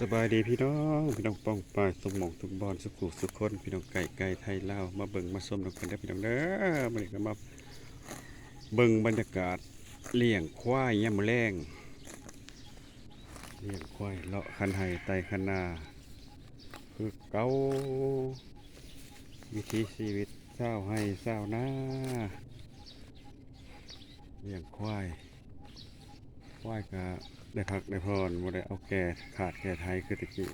ສະບາຍດີພີ່ນ້ອງ, ພີ່ນ້ອງປ້ອງປາຍ ທຸກໝ່ອງທຸກບ່ອນ ສູ່ຜູ້ສູ່ຄົນ, ພີ່ນ້ອງໃກ້ໄກໄທລາວ ມາເບິ່ງມາຊົມນຳກັນເດີພີ່ນ້ອງເດີ. ມື້ນີ້ກໍມາເບິ່ງບັນຍາກາດລ້ຽງຄວາຍຍາມມື້ແລງ, ລ້ຽງຄວາຍ ເລາະຄັນໄຮ່ ໄຕ່ຄັນນາ ຄືເກົ່າ, ວິຖີຊີວິດຊາວໄຮ່ຊາວນາ ລ້ຽງຄວາຍ. ຄວາຍກະໄດ້ພັກໄດ້ຜ່ອນ, ບໍ່ໄດ້ເອົາແກ່ຂາດແກ່ໄຖຄືແຕ່ກີ້.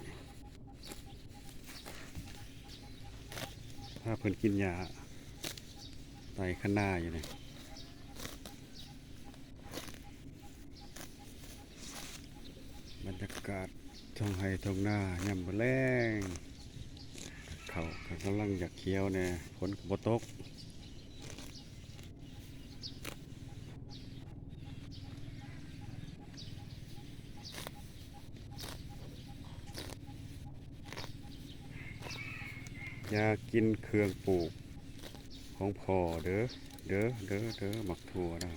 ພາເພິ່ນກິນຫຍ້າ ໄຕ່ຄັນນາຢູ່ນີ້. ບັນຍາກາດທົ່ງໄຮ່ທົ່ງນາຍາມມື້ແລງ, ເຂົ້າກໍກຳລັງຢາກຂຽວແດ່, ຝົນກໍບໍ່ຕົກ. ຢາກກິນເຄື່ອງປູກຂອງພໍ່ເດີ, ເດີ ເດີ ເດີ ໝາກຖົ່ວນະ,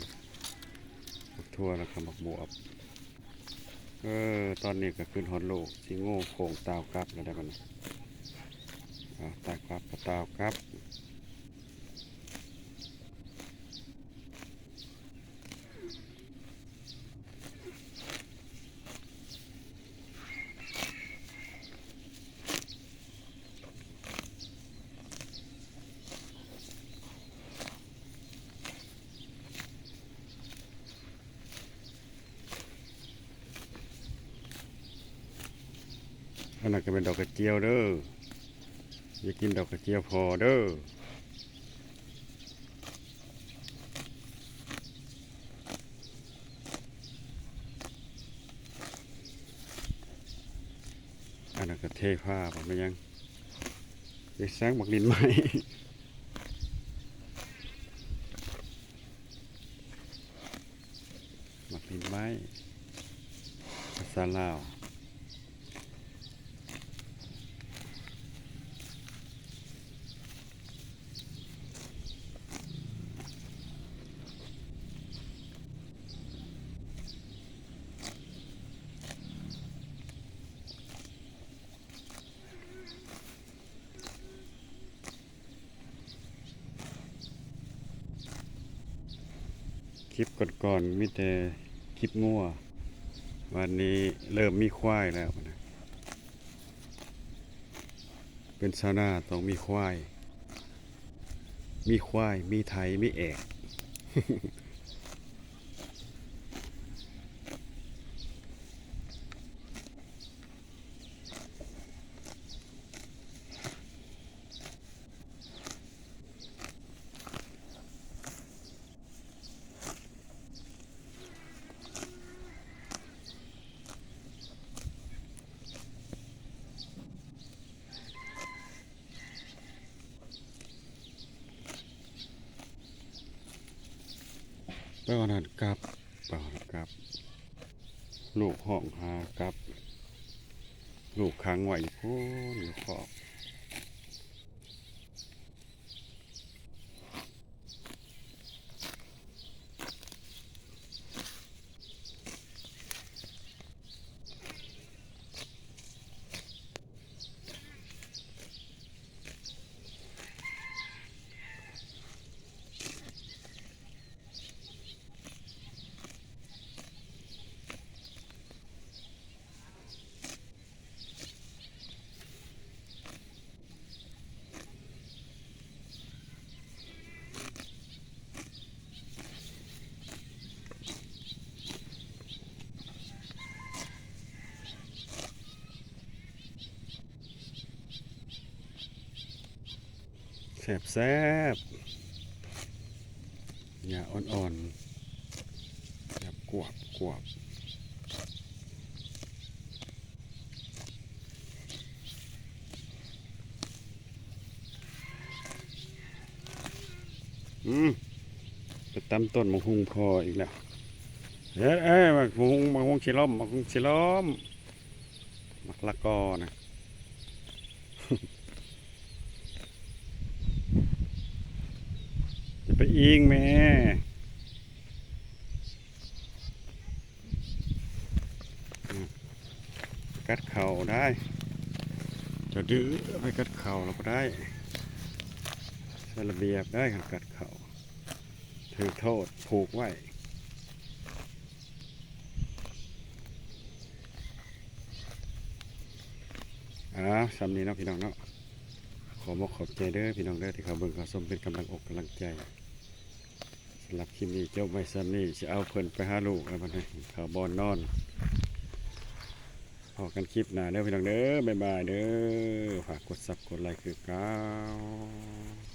ໝາກຖົ່ວ ແລ້ວກໍໝາກບວບ. ເອີ ຕອນນີ້ກໍຂຶ້ນຮອດລູກ ຊິງູໂຄ້ງຕ່າວກັບແລ້ວເດ້ບັດນີ້. ອ່າ ຕ່າວກັບກໍຕ່າວກັບ. ອັນນັ້ນກໍແມ່ນດອກກະຈຽວເດີ, ຢ່າກິນດອກກະຈຽວພໍເດີ. ອັນນັ້ນກໍເທພາ ບໍ່ແມ່ນຫຍັງ, ເຮັດສັງ ໝາກລິ້ນໄມ້. ໝາກລິ້ນໄມ້ ພາສາລາວ. ຄລິບກ່ອນໆ ມີແຕ່ຄລິບງົວ, ບາດນີ້ເລີ່ມມີຄວາຍແລ້ວນະ. ເປັນຊາວນາຕ້ອງມີຄວາຍ, ມີຄວາຍ ມີໄຖ ມີແອກ. ໄປວ່ານັ້ນກັບ, ໄປວ່ານັ້ນກັບ, ລູກຮ້ອງຫາກັບ, ລູກຂັງໄວ້ຢູ່ພຸ້ນ ຢູ່ຄອກ. ແຊບໆ ຫຍ້າອ່ອນໆ ແຊບກວບໆ. ອືມ ໄປຕຳຕົ້ນໝາກຫຸ່ງພໍອີກແລ້ວ. ເຮັດ ເອີຍ ໝາກຫຸ່ງ ໝາກຫຸ່ງຊິລົ້ມ ໝາກຫຸ່ງຊິລົ້ມ ໝາກລະກໍນະ. ຢ່າໄປອີງແມ່. ອືມ ກັດເຂົ້າໄດ້ ເຈົ້າດື້ໄປກັດເຂົ້າລະບໍ່ໄດ້ ໃຊ້ລະບຽບໄດ້ ຄັນກັດເຂົ້າຖືກໂທດ ຜູກໄວ້. ອ້າວ ສ່ຳນີ້ເນາະພີ່ນ້ອງເນາະ ຂໍບອກຂອບໃຈເດີພີ່ນ້ອງເດີ ທີ່ເຂົ້າເບິ່ງເຂົ້າຊົມເປັນກຳລັງອົກກຳລັງໃຈ. ສຳລັບຄລິບນີ້ຈົບໄວ້ສ່ຳນີ້ ຊິເອົາເພິ່ນໄປຫາລູກແລ້ວບັດນີ້ ເຂົ້າບ່ອນນອນ. ພໍ້ກັນຄລິບໜ້າເດີພີ່ນ້ອງເດີ ບາຍບາຍເດີ. ຝາກກົດຊັບກົດໄລຄືເກົ່າ.